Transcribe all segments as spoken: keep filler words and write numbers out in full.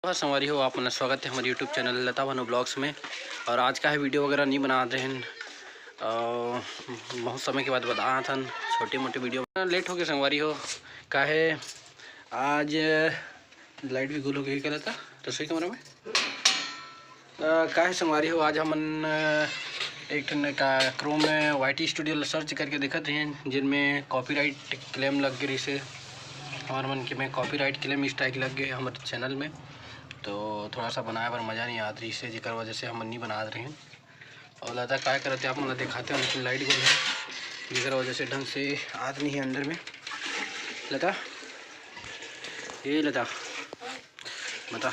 तो संगवारी हो, आप मन ला स्वागत है हमारे YouTube चैनल लता भानु ब्लॉग्स में। और आज का है वीडियो वगैरह नहीं बनात रहेन, अ, बहुत समय के बाद बनात हन छोटे मोटे वीडियो। लेट हो गए संगवारी हो, काहे आज लाइट भी गुल हो गई, क्या लता रसोई कमरा में। अ, का है संगवारी हो, आज हमन, अ, एक ठन का क्रोम में वाई टी स्टूडियो ला सर्च करके देखत रहेन, जिनमें कॉपीराइट क्लेम लग गए रहिसे, हमर मन के में कॉपीराइट क्लेम स्ट्राइक लग गए हमर चैनल में। तो थोड़ा सा बनाए बर मज़ा नहीं आत रहिसे, जेकर वजह से हमन नहीं बनात रहेन। और लता काय करत हे, आप मन ला दिखाते हैं, लेकिन लाइट गुल है, जेकर वजह से ढंग से आत नहीं है अंदर में। लता, ये लता, बता,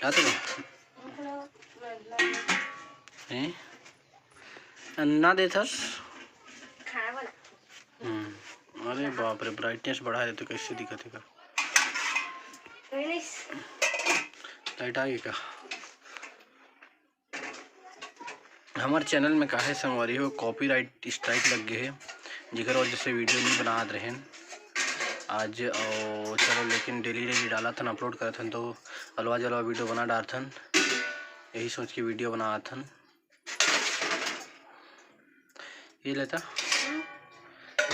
आत हे? हैं? अन्ना देथस? खाए वाला। हम्म। अरे बाप रे, ब्राइटनेस बढ़ा दे तो कैसे दिखत हे का? नहीं, नहीं। लाइट आ गई का? हमर चैनल में काहे संगवारी हो, कॉपीराइट स्ट्राइक लग गए है, जेकर वजह से वीडियो नहीं बनात रहेन आज। और चलो, लेकिन डेली डेली डालत हन, अपलोड करत हन, तो अलवा जलवा वीडियो बना डारथन, यही सोच के वीडियो बनात हन। ये लता, हम्म।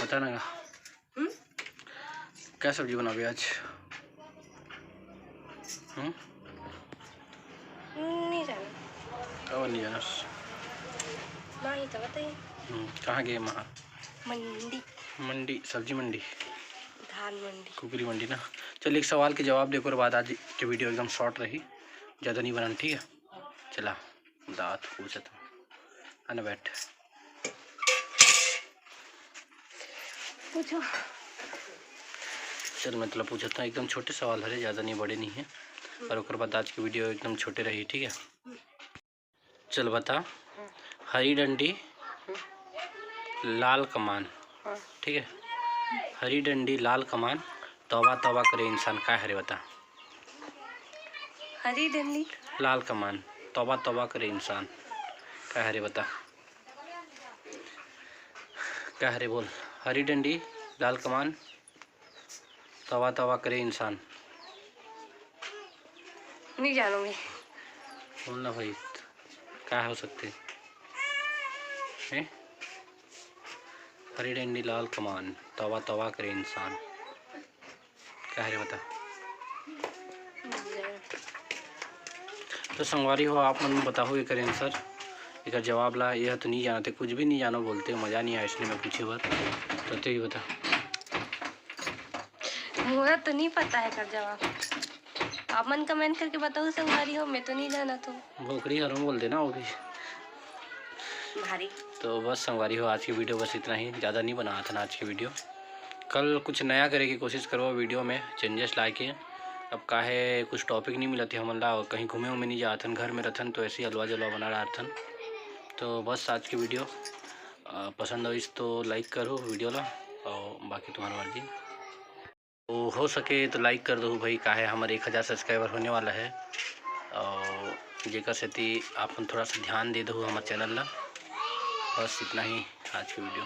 बता ना का? हम्म? क्या सब्जी बनाबे आज? हम्म? नहीं जाना। और नहीं जाना। माँ ही तो बताइए। हम्म, कहाँ गए माँ? मंडी। मंडी, सब्जी मंडी? धान मंडी। कुकरी मंडी ना। चल, एक सवाल के जवाब दे, ओकर बाद आज के वीडियो एकदम शॉर्ट रही, ज़्यादा नहीं बनाना, ठीक है? चला। दात पूछत हूँ, आना बैठ। पूछो। चल, मैं तोला पूछत हूँ, एकदम छोटे सवाल हरे, ज़्यादा नहीं, बड़े नहीं है, पर ओकर बाद आज की वीडियो एकदम छोटे रही, ठीक है? चल बता, हरी डंडी, लाल कमान, हाँ। ठीक है, हरी डंडी, लाल कमान, तौबा तौबा करे इंसान, का हरे बता? हरी डंडी। लाल कमान, तौबा तौबा करे इंसान, का हरे बता? का हरे बोल? हरी डंडी, लाल कमान, तौबा तौबा करे इंसान। नहीं जानूंगी। बोल ना भाई, का हो सकते हैं? हरी डंडी, लाल कमान, तौबा तौबा करे इंसान। का हरे बता? तो संगवारी हो, आप मन बताहू एकर आंसर, एकर जवाब ला। ये तो नहीं जानते, कुछ भी नहीं जानो बोलते, मजा नहीं आया इसने में पूछे बर। तो तू ही बता। मोला तो नहीं पता है एकर जवाब। आप मन कमेंट करके बताओ संगवारी हो, मैं तो नहीं जानत हूँ। भोकरी हरम बोल देना वो भी। भारी। तो बस संगवारी हो, आज की वीडियो बस इतना ही, ज़्यादा नहीं बनात हन आज की वीडियो। कल कुछ नया करे के कोशिश करबो वीडियो में, चेंजेस लाए के। अब काहे कुछ टॉपिक नहीं मिलत हे हमन ला, और कहीं घूमे उमे नहीं जात हन, घर में रहथन तो ऐसे ही अलवा जलवा बना रहथन। तो बस आज की वीडियो, अ, पसंद होइस तो लाइक करो वीडियो ला, और बाकी तुम्हारी मर्जी। तो हो सके तो लाइक कर दो भाई, काहे हमर एक हज़ार सब्सक्राइबर होने वाला है, और जेकर सेती आप मन थोड़ा सा ध्यान दे दो हमर चैनल ला। बस इतना ही आज की वीडियो।